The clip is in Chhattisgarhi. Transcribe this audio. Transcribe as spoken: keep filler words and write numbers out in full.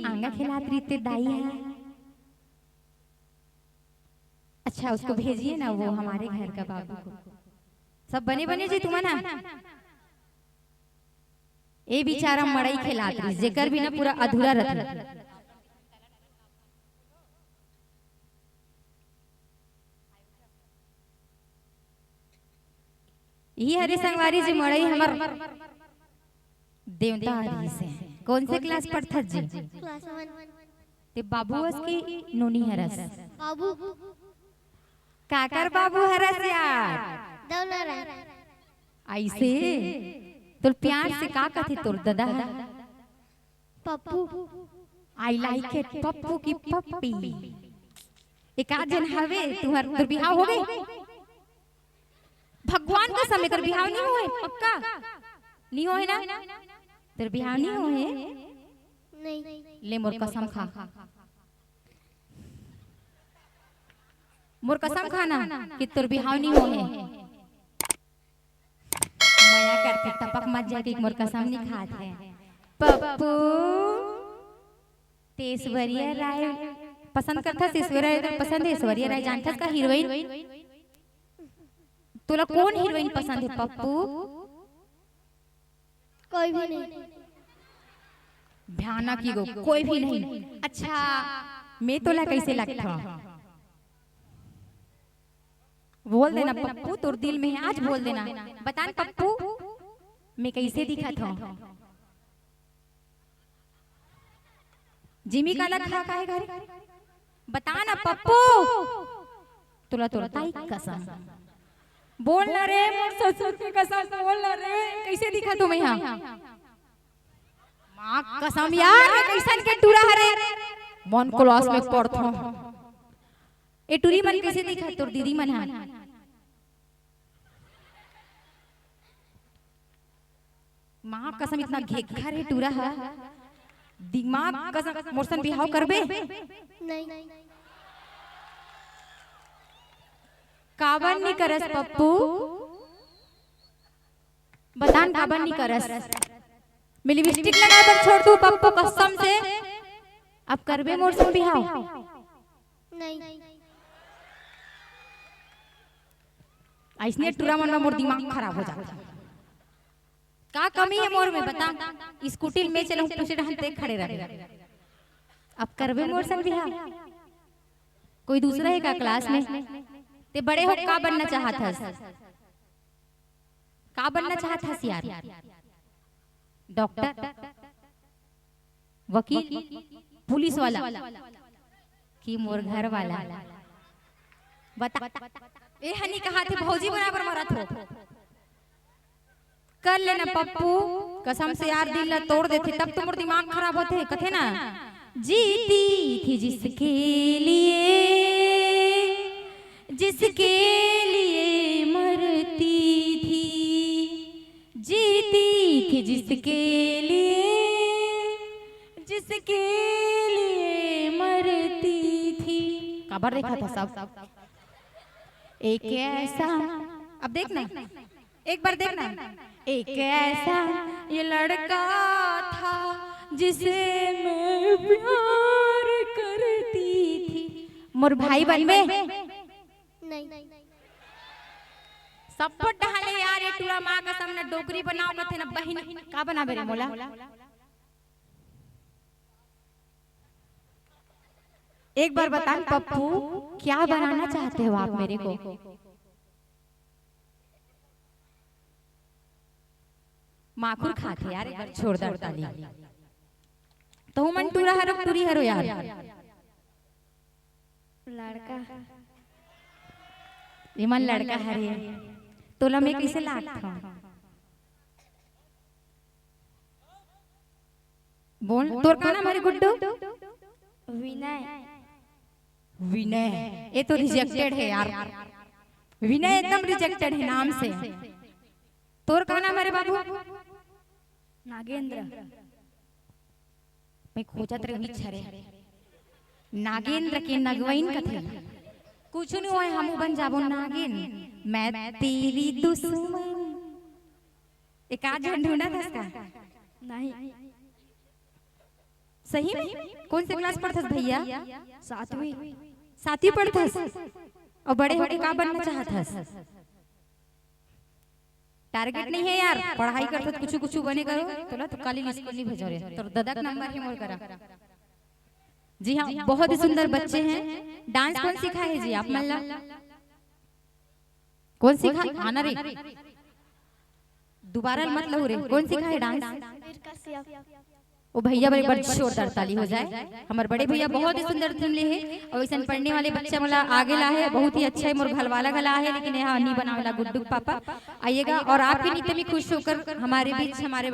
आंगा खेलात रहिते दाई ह। अच्छा, उसको भेजिए ना, वो हमारे घर का बाबू को। सब बने बने जी तुमन ह। ए बेचारा मड़ई खेलात रहिस, जेकर बिना पूरा अधूरा रथे। इही हरे संगवारी जी, मड़ई हमर देवता हरी से। कौन से क्लास पढ़थस जी? क्लास वन। ते बाबू हस कि नोनी हरस? बाबू। काकर बाबू हरस यार? दौला राय। ऐसे? तोर प्यार से का कथे तोर ददा ह? Pappu. I like it, Pappu की पप्पी। एक आध जन हवे, तुहर, तोर बिहाव हो गे? भगवान कसम, एकर बिहाव नहीं होए, पक्का? नहीं होए ना? तोर बिहाव नहीं होए? नहीं। ले मोर कसम खा। मोर कसम खा ना कि तोर बिहाव नहीं होए। मया करथे, टपक मत जाए कि मोर कसम नहीं खात हे। पप्पू, ते ऐश्वर्या राय पसंद करथस? ऐश्वर्या राय पसंद हे? ऐश्वर्या राय जानथस का हीरोइन? तोला कौन हीरोइन पसंद हे पप्पू? कोई भी नहीं। भयानक ego, कोई भी नहीं। अच्छा, मैं तोला कैसे लगथव? बोल देना पप्पू, तोर दिल में हे, आज बोल देना। बता न पप्पू, मैं कैसे दिखत हूँ? जिमी काला खा काहे घरे? बता ना पप्पू। तोला तोर ताई कसम। बोल ना रे, मोर ससुर के कसम, बोल ना रे, कैसे दिखत हूँ मैं यहाँ? माँ कसम यार, मैं कैसन के टूरा हरे? मन क्लास में पढ़थों। ए टूरी मन कैसे दिखत तोर दीदी मन ह? माँ कसम, इतना घेघर हे टूरा ह। दिमाग कसम, मोर सन बिहाव करबे? नहीं। काबर नी करस पप्पू? बता न काबर नी करस? मैं लिपस्टिक लगाए बर छोड़ दूं पप्पू कसम से? अब करबे मोर सन बिहाव? नहीं। अइसने टूरा मन में मोर दिमाग खराब हो जाथे। का कमी हे मोर में बता? स्कूटी में चलहूं, पीछे डहन ते खड़े रहे। अब करबे मोर सन बिहाव? कोई दूसरा हे का क्लास में? ते बड़े हो का बनना चाहत हस? का बनना चाहत हस यार? डॉक्टर, वकील, पुलिस वाला कि मोर घर वाला? बता। ए हनी कहा थे भौजी बराबर मरत हो। कर लेना पप्पू, कसम से यार दिल ला तोड़ देथे, तब तो मोर दिमाग खराब होथे। कथे ना, जीती थी जिसके लिए, जिसके लिए मरती थी, जीती थी जिसके लिए, जिसके लिए मरती थी। काबर देखा था सब? एक ऐसा, अब देख ना, एक बार देख ना, एक ऐसा ये लड़का था जिसे मैं प्यार करती थी। मोर भाई बनबे? नहीं। सब पट डाले यार, ये टूरा माँ का सामने डोकरी बनाओ कथे ना बहिन, का बनाबे रे मोला? एक बार बता पप्पू, क्या बनाना चाहते हो आप मेरे को? माखुर खात हे यार, एक बार छोड़ दर ताली। तो मन टूरा हरो, टूरी हरो यार। लड़का। इमन लड़का हरे। तोला मैं कैसे लागथों? बोल, तोर का नाम हरे गुड्डू? विनय। विनय, ये तो रिजेक्टेड है यार। विनय एकदम रिजेक्टेड है नाम से। तोर का नाम हरे बाबू? नागेंद्र। मैं खोजत रही छरे। नागेंद्र के नगवइन कथे। कुछ नहीं होए, हमू बन जाबो नागिन। मैं तेरी दुश्मन। एक आध झन ढूंढत हस का? नहीं। सही में? कौन से क्लास पढ़थस भैया? सातवीं। सातवीं पढ़थस? अउ बड़े होके का बनना चाहत हस? टारगेट नहीं है यार, पढ़ाई करथस, कुछ कुछ बने करो। तोला तो काली स्कूल नहीं भेजो रे, तोर ददा के नंबर है मोर करा। जी हाँ, बहुत ही सुंदर बच्चे हैं। डांस कौन सिखाए हे जी आप मन ला? कौन सिखा? आना रे, दोबारा मत लहू रे। कौन सिखाए डांस? ओ भैया, बड़े बड़ जोरदार ताली हो जाए। हमर बड़े भैया बहुत ही सुंदर थीम ले हे अउ अइसन पढ़ने वाले बच्चा मन ला आगे ला हे। बहुत ही अच्छा हे, मोर घलवाला घला हे, लेकिन यहाँ नहीं बनावेला गुड्डू के पापा। आइएगा, और आपके नृत्य में खुश होकर हमारे बीच हमारे